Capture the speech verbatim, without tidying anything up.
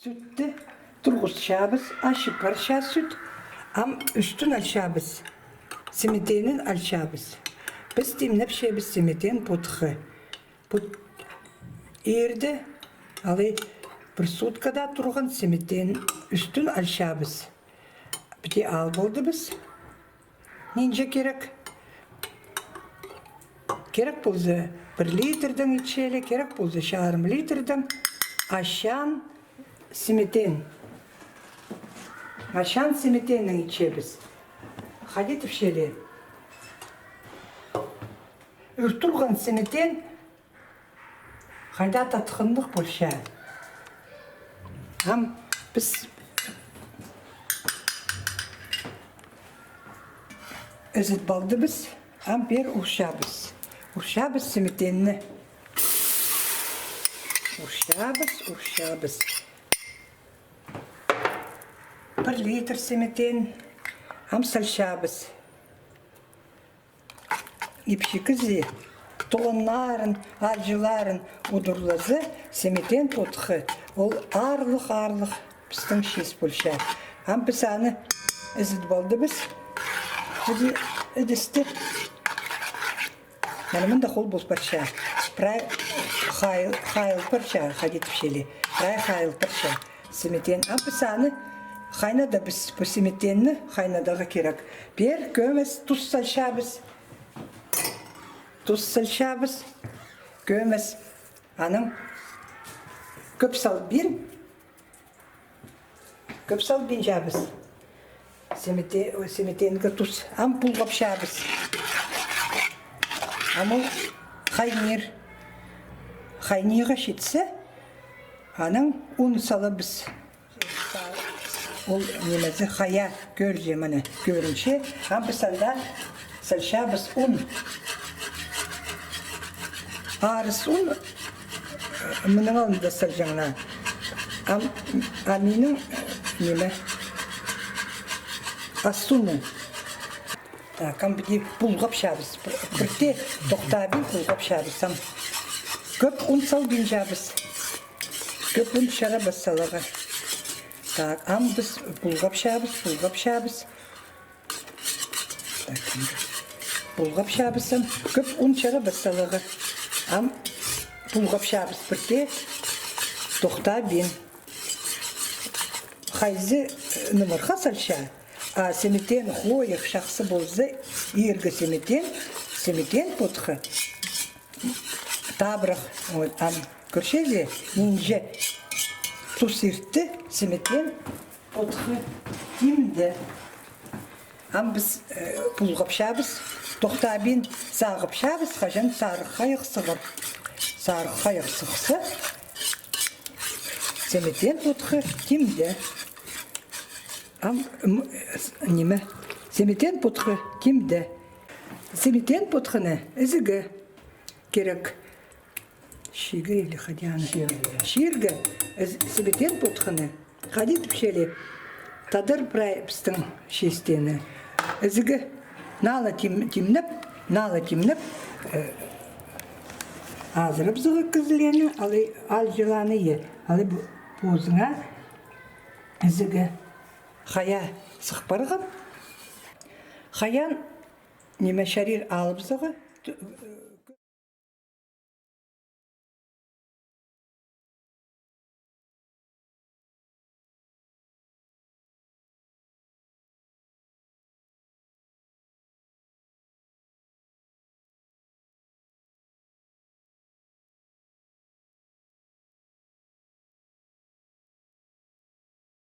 Сӱтті турғысчабыс, ачып парча сӱт. Ам ӱстӱн алчабыс. Сіметенін алчабыс. Піс тимнепчебіс сіметен потхы. Пу иирде алай пір суткада турған сіметен ӱстӱн алчабыс. Піди ал полдыбыс. Нинҷе кирек? Кирек полза, пір литрдең итчелі, кирек полза, чарым литрдең. Ачаан сіметен. Ачаан сіметеннең итчебіс. Хайди тіпчелі. Ӱр турған сіметен хайда татхыннығ полча. Ам піс ізіт полдыбыс, ам пеер урчабыс. Урчабыс сіметенні. Урчабыс, урчабыс. Пір литр сіметен ам салчабыс. Ипчі кізі тоғыннарын, аалҷыларын удурлаза, сіметен потхы, ол аарлығ-аарлығ пістің чиис полча. Ам піс аны ізіт полдыбыс. Іди-, ідісті. Мына мында хол пол парча. Прай хайыл, хайыл парча, хайди тіпчелі. Прай хайыл парча. Сіметен. А піс аны хайнадабыс, пу сіметенні хайнадағы кирек. Пеер кӧмес тус салчабыс. Тус салчабыс. Кӧмес. Анаң кӧп салбин. Кӧп салбинчабыс. Сімете-, сіметенге тус. Ам пулғапчабыс. Ам ол хайнир. Хайнииға читсе, анаң ун салабыс. Ол нимезі хая кӧрзе, мына, кӧрінче. Ам піс анда салчабыс ун. Арыс ун, мының алнында салҷаң на. Ам, а минің, ниме, ас уны. Так, ам піди пулғапчабыс. Пір-, пірдее тохтабин пулғапчабыс. Ам кӧп ун салбинчабыс. Кӧп ун чарабас саларға. Так, ам піс пулғапчабыс, пулғапчабыс. Так, пулғапчабыс ам. Кӧп ун чарабас саларға. Ам пулғапчабыс пірдее. Тохтабин. Хайзы, э, нымырха салча, а сіметен хойығ чахсы полза, иирге сіметен, сіметен потхы. Табырах, ой, ам, кӧрчезер, нинҷе тус иртті, сіметен потхы тимде. Ам піс, э, пулғапчабыс, тохтабин сағыпчабыс, хаҷан сарығ хайығ сығар. Сарығ хайығ сыхса, сіметен потхы тимде. Ам, м, с-, ниме, сіметен потхы тимде. Сіметен потхыны ізіге кирек. Чирге или хайди аны. Чирге. Чирге. Іс-, сіметен потхыны хайди тіпчелі. Тадар прай пістің чиистерні. Ізіге наа ла тим-, тимнеп, наа ла тимнеп, э, азырабызарға кізілерні, алай аалҷыланы, е, алай пу-, позыңа ізіге хая сых парған. Хаян ниме чарир алыбызарға, ту-,